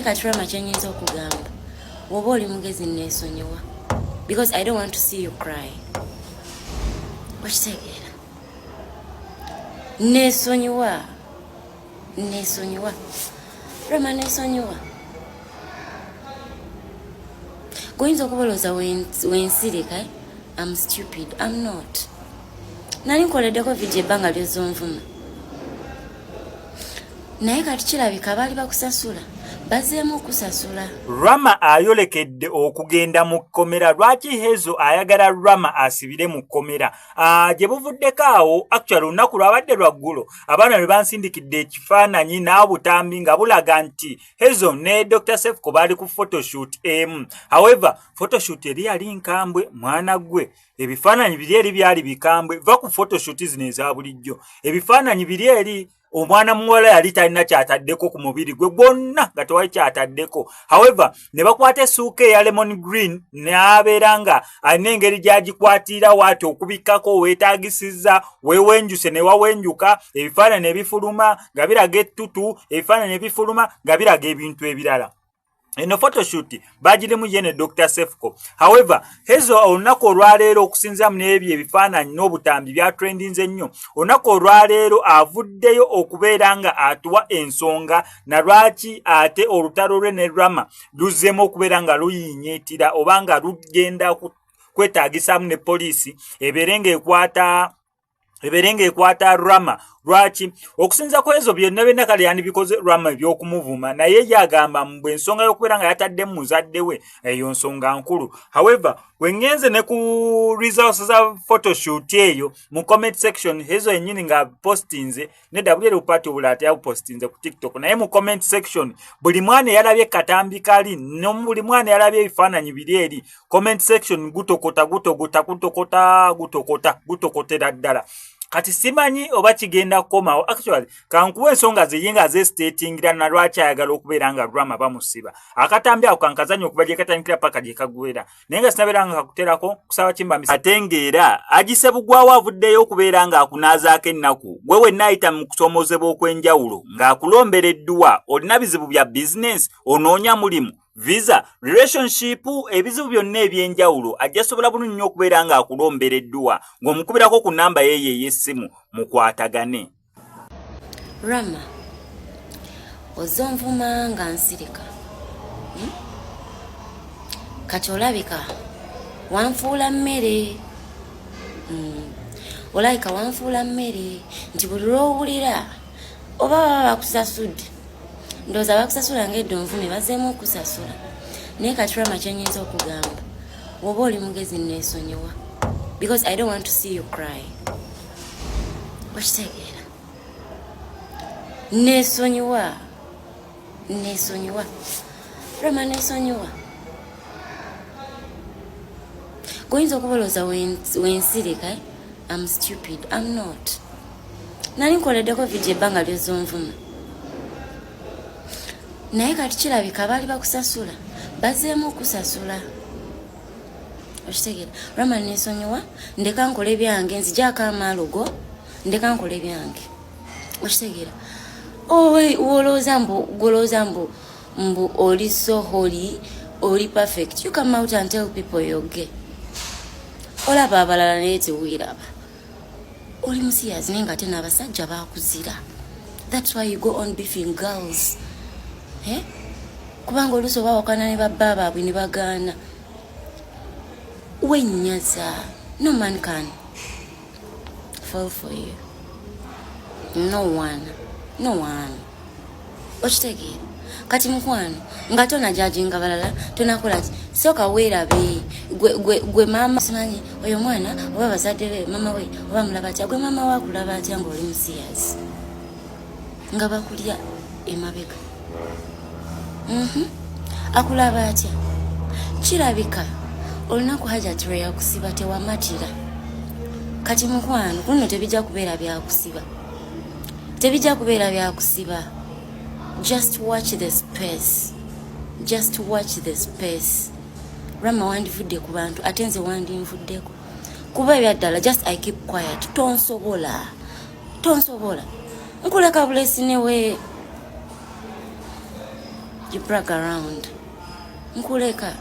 Naye kati Rama, kyenyinza okugamba, woba oli mugezi, neesonyiwa, because I don't want to see you cry. Okitegeera? Neesonyiwa, neesonyiwa, Rama, neesonyiwa. Goyinza okubalooza wensirika, eh? I'm stupid. I'm not. Nali nkoleddeko video ebbanga lyozonvuma, naye kati kirabika baali bakusasula, bazeemu okusasula. Rama ayolekedde okugenda mu kkomera. Lwaki Hezo ayagala Rama asibire mu kkomera? Gye buvuddeko awo, actually olunaku lwabadde lwaggulo, abaana lwe bansindikidde ekifaananyi n'abutambi nga bulaga nti Hezo ne Dr Sefco baali ku photoshoot emu. However, photoshoot eri yali nkambwe, mwana gwe. Ebifaananyi biri eri byali bikambwe. Va ku photoshoot zino eza bulijjo, ebifaananyi biri eri, omwana muwala yali talina kyataddeko ku mubiri gwe gwonna, nga tewali kyataddeko. However, ne bakwata essuuka eya lemon green, n'abeera nga alina engeri gy'agikwatirirawo ati okubikkako weetaagisizza weewenjuse ne wawenjuka, ebifaananyi ebifuluma nga biraga ettutu, ebifaananyi ebifuluma nga biraga ebintu ebirala. Eno photoshoot bagirimu ye ne Dr Sefco. However, Hezo olunaku olwaleero, okusinziira mu n'ebyo ebifaananyi n'obutambi byatrendinze nnyo olunaku olwaleero, avuddeyo okubeera nga atuwa ensonga na lwaki ate olutalo lwe ne Rama luzzeemu okubeera nga luyinyiitira oba nga lugenda kwetaagisaamu ne poliisi ebeere ng'ekwata Rama. Lwaki? Okusinza ku ezo byonna byonna, kale yandibikoze Rama ebyokumuvuma, naye ye agamba mbwe ensonga y'okubeera nga yataddemu muzadde we, eyo nsonga nkulu. However, we ŋŋenze ne ku results za photoshoot eyo, mu comment section, ezo yennyini nga postinze nedda buli eri bupaati obulala teyabupostinze ku TikTok, naye mu comment section buli mwana eyalabye katambi kali, buli mwana eyalabye ebifaananyi biri eri, comment section gutokota, gutogota, gutokota, gutokota, gutokotera ddala. Kati simanyi oba kigenda kukomawo. Actually, kankuwa ensonga ze ye nga zestatingira na lwaki ayagala okubeera nga Rama bamusiba. Akatambi ako kankazanya okuva gye katandikira paka gye kagwera, naye nga sinabeera nga kakuterako kusaba kimbambi. Ate ng'era agise bugwawo, avuddeyo okubeera ng'akunaazaako ennaku gwe wenna ayita mu kusoomozebwa okw'enjawulo, ng'akulombera edduwa. Olina bizibu bya bizinensi, onoonya mulimu, visa, relationship, ebizibu byonna ebyenjawulo, ajja sobola bulungi nnyo okubeera ng'akulombera edduwa ng'omukubirako ku namba yeeyo ey'essimu, mukwatagane. Rama, ozonvuma nga nsirika, Kati olabika wanfuula mmere. Olabika wanfuula mmere nti buli lwowulira oba baba bakusasudde, ndowooza bakusasula ngaedda onvume, bazeemu okusasula. Naye kati Rama, kyenyinza okugamba, woba oli mugezi, neesonyiwa, because I don't want to see you cry. Okitegeera? Neesonyiwa, neesonyiwa, Rama, neesonyiwa. Goyinza okubalooza wensirika, eh? I'm stupid. I'm not. Nali nkoleddeko video ebbanga lyozonvuma, naye kati kirabika baali bakusasula, bazeemu okusasula. Okitegeera? Rama, neesonyiwa, ndeka nkola ebyange, nzijaako amaalo go, ndeka nkola ebyange. Okitegeera? Wolowooza mbu, golowooza mbu oli so holy, oli perfect, you come out and tell people you're gay. Olaba abalala naye teweeraba. Oli musiyazi, naye nga ate n'abasajja bakuzira. That's why you go on beefing girls, eh? Kubanga oluusi oba wakana ne babba baabwe ne bagaana, wennyaza. No man can fall for you. No one, no one. Okitegeera? Kati mukwano, nga tonajajinga balala, tonakola ki, sooka weerabe gwe maama. Simanyi oyo mwana oba bazadde be, mama we oba mulaba atya. Gwe maama we akulaba atya ng'oli musiyazi, nga bakulya emabega? Akulaba atya? Kirabika olunaku Hajat lwe yakusiba tewamatira. Kati mukwano, kuno tebijja kubeera byakusiba, tebijja kubeera byakusiba. Just watch the space, just watch the space. Rama, wandivudde ku bantu, ate nze wandinvuddeko, kuba ebyaddala, just I keep quiet. Tonsobola, tonsobola, nkuleka bulesi newe. You brag around. Nkuleka.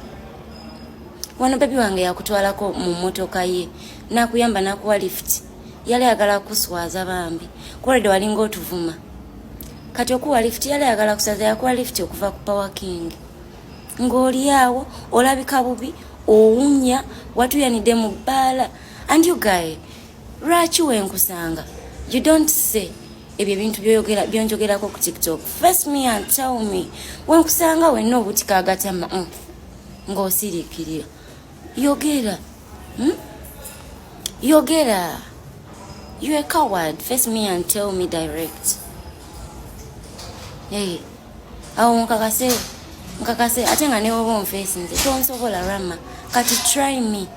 Wano baby wange yakutwalako mu mmotoka ye nakuyamba nakuwa lift. Yali ayagala kuswaza bambi. Already walinga otuvuma. Kati okuwa lift yali ayagala kusaza, yakuwa lift okuva ku Power King. Ng'oli awo olabika bubi, owunya, watuyanidde mu bbaala. And you guy, lwaki wenkusanga you don't say ebyo ebintu byoyogera byonjogerako ku TikTok? Face me and tell me. Wenkusanga wenna obutika agatama, ng'osiriikirira. Yogera, Yogera. You a coward. Face me and tell me direct. Hey, awo nkakase, nkakase. Ate nga newoba onface, nze tonsobola, Rama. Kati try me,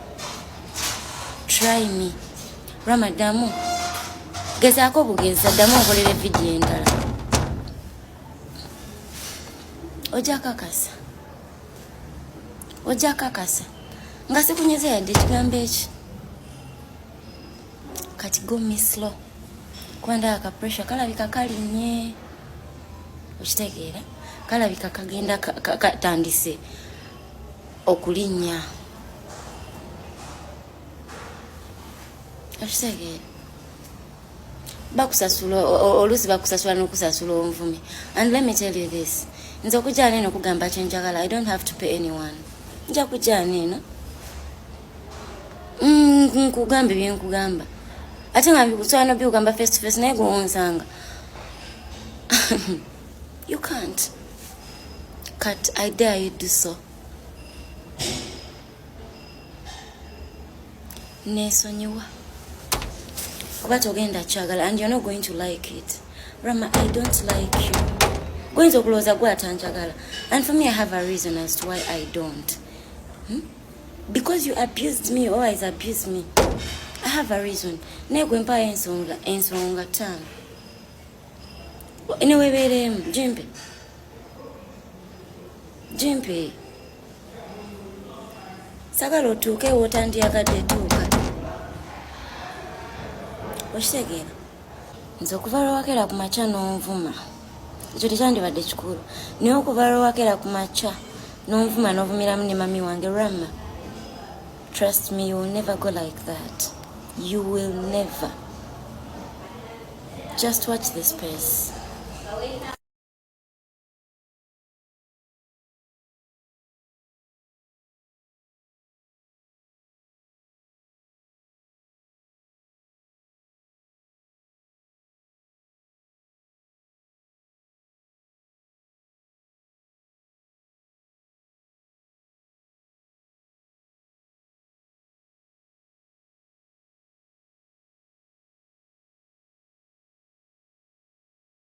try me, Rama. Ddamu, gezaako bugeza, ddamu onkolere vidiyo endala, ojja kakasa, ojja kakasa nga sikunyeze yadde ekigambo eki. Kati go me slow, kuba ndaba ka pressure kalabika kalinnye. Okitegeera? Kalabika kagenda katandise okulinnya. Okitegeera? Bakusasula, oluusi bakusasula n'okusasula onvumi. And let me tell you this, nze okujja eno okugamba kyenjagala, I don't have to pay anyone. Nja kujja eno nkugamba ebyenkugamba, ate nga nsobola nobikugamba face to face, naye gwewonsanga you can't. Kat I dare you do so. Nesonyiwa kuba togenda kyagala and you're not going to like it. Rama, I don't like you. Goyinza okulowooza gwe atanjagala, and for me, I have a reason as to why I don't, Because you abused me, you always abuse me. I have a reason. Naye gwe mpayo ensonga, ensonga 5 newebeeremu. Jimpe, jimpe. Sagala otuuke wootandiyagadde tuuka. Okitegeera? Nze okuva lwewakera ku makya n'onvuma, ekyo tekyandibadde kikulu, naye okuva lwewakera ku makya n'onvuma n'ovumiramu ne mami wange, Rama, trust me, you will never go like that. You will never. Just watch the space.